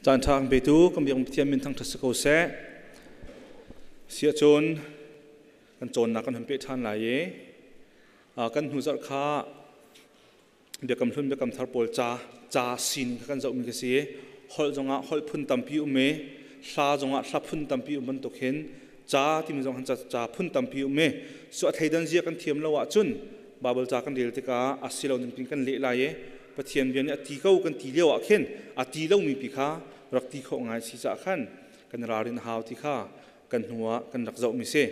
Caan ṭha kan petu kan biak Pathian min thangṭhat si ko seh. Siah cun kan cawnnak kan hun peh ṭhan lai i kan hnu zarh kha biakam hlun biakam thar pawl ca ca sin kha kan zohmi ka si. Holh zongah holh phun tampi um i hla zongah hla phun tampi um bantuk hin ca timi zong han ca phun tampi um i cu a thleidan zia kan thiam lo ahcun Bible ca kan rel tikah a si lo ning pin kan leh lai i Pathian bia nih a ti ko kan ti lio ah khin a ti lomi pi kha rak ti khawh ngai si caah khan kan ralrin a hau ti kha kan hnu ah kan rak zohmi si.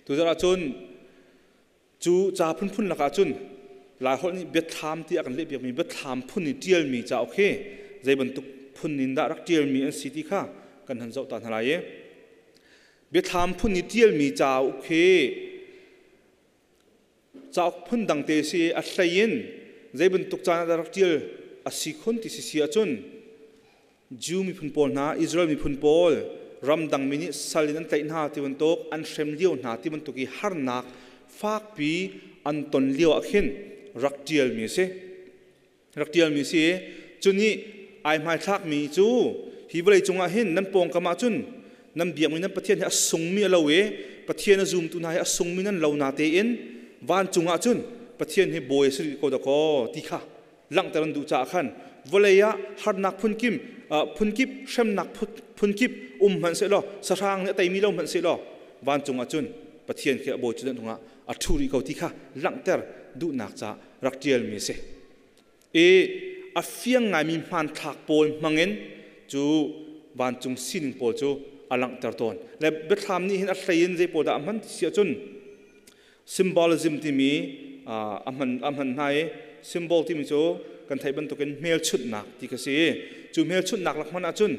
Tuzarh ahcun cu ca phunphun lakah cun Laiholh nih biathlam ti a kan lehpiakmi biathlam phun i ṭialmi cauk hi zei bantuk phun in dah rak ṭialmi an si ti kha kan han zoh ta hna lai i biathlam phun i ṭialmi cauk hi Cauk phun dangte si a hlei in zei bantuk caan ah dah rak ṭial a si khun ti si ahcun Jew miphun pawl hna, Israel miphun pawl ramdangmi nih sal in an tlaih hna ti bantuk, an hrem lio hna ti bantuk i harnak fakpi an ton lio ah khin rak ṭialmi a si. Rak ṭialmi si. Cu nih ai hmaithlakmi cu hi vawlei cungah hin nan pawngkam ah cun nan biakmi nan Pathian hi a sungmi a lo i Pathian a zumtu hna hi a sungmi nan lo na tein vancung ah cun Pathian hi bawi a si rih ko dakaw ti kha langhter an duh caah khan vawlei ah harnak phunkim phunkip hremnak phunkip um hmanh sehlaw sahrang nih a teimi lo hmanh sehlaw vancung ah cun Pathian khi a bawi cu ah a ṭhu rih ko ti kha langhter duhnak caah rak ṭialmi a si. I a fiang ngaimi hmanthlak pawl hmangin cu vancung sining pawl cu a langhter tawn. Le biathlam nih hin a hlei in zei pawl dah a hman ti si ahcun symbolism timi a hman hna i symbol timi cu kan theih bantukin hmelchunhnak ti kha si i cu hmelchunhnak lak hman ahcun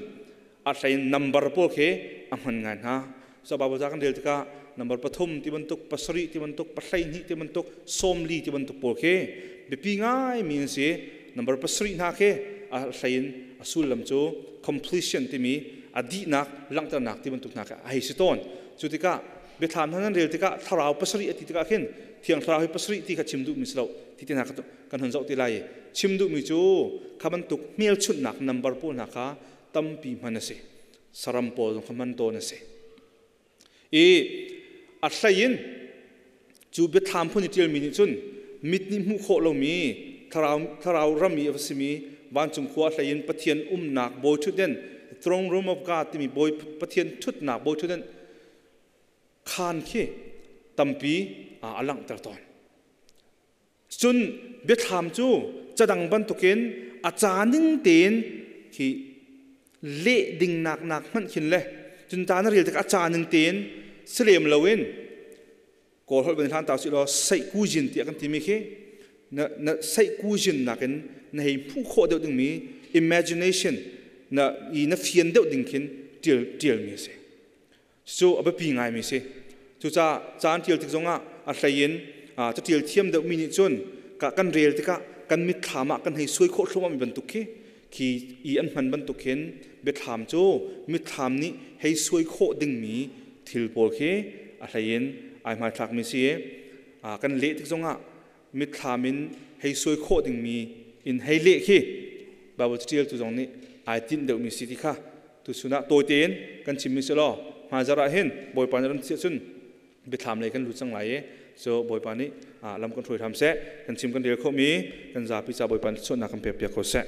a hlei in number pawl khi a hman ngai hna. So Bible ca kan rel tikah number 3 ti bantuk, 7 ti bantuk, 12 ti bantuk, 40 ti bantuk pawl khi biapi ngai mi an si. Number 7 hna khi a hlei in a sullam cu completion timi a dihnak langhternak ti bantuk hna khi a hei si tawn. Cu tikah biathlam hna nan rel tikah thlarau 7 a ti tikah khin thiang thlarau hi 7 ti kha chim duhmi si lo ti te hna kan hun zoh ti lai. Chim duhmi cu kha bantuk hmelchunhnak number pawl hna kha tampi hman a si. Saram pawl zong kha hman tawn a si. I a hlei in cu biathlam phun i ṭialmi nih cun mit nih hmuh khawh lomi thlarau ram i a va simi vancung khua a hlei in Pathian umnak bawi ṭhutden throne room of God timi bawi Pathian ṭhutnak bawi ṭhutden khaan khi tampi a langhter tawn. Cun biathlam cu cadang bantukin a ca ning tein khi leh ding nak nak hmanh khin le cun ta na rel tikah a ca ning tein si lem loin Kawl holh ban hlan ta si law seihkujin tiah kan timi khi na na seihkujin nakin na hei hmuh khawh deuh dingmi imagination na i na fian deuh ding khin tial tialmi a si. Cu a biapi ngaimi si. Cucaah caan ṭial tik zongah a hlei in caṭial thiam deuhmi nih cun kan rel tikah kan mitthlam ah kan hei suai khawh thluahmahmi bantuk khi khi i an hman bantuk khin biathlam cu mitthlam nih hei suai khawh dingmi thil pawl khi a hlei in ai hmaithlakmi si i kan leh tik zongah mitthlam in hei suai khawh dingmi in hei leh khi Bible caṭialtu zong nih ai tinh deuhmi si ti kha tuchun ah tawi tein kan chimmi si law hmaizarh ah hin Bawipa nih ram thiah cun biathlam lei kan lut cang lai i so Bawipa nih lam kan hruai hram seh. Kan chim kan rel khawhmi kan zapi ca Bawipa nih suahnak kan pek piak ko seh.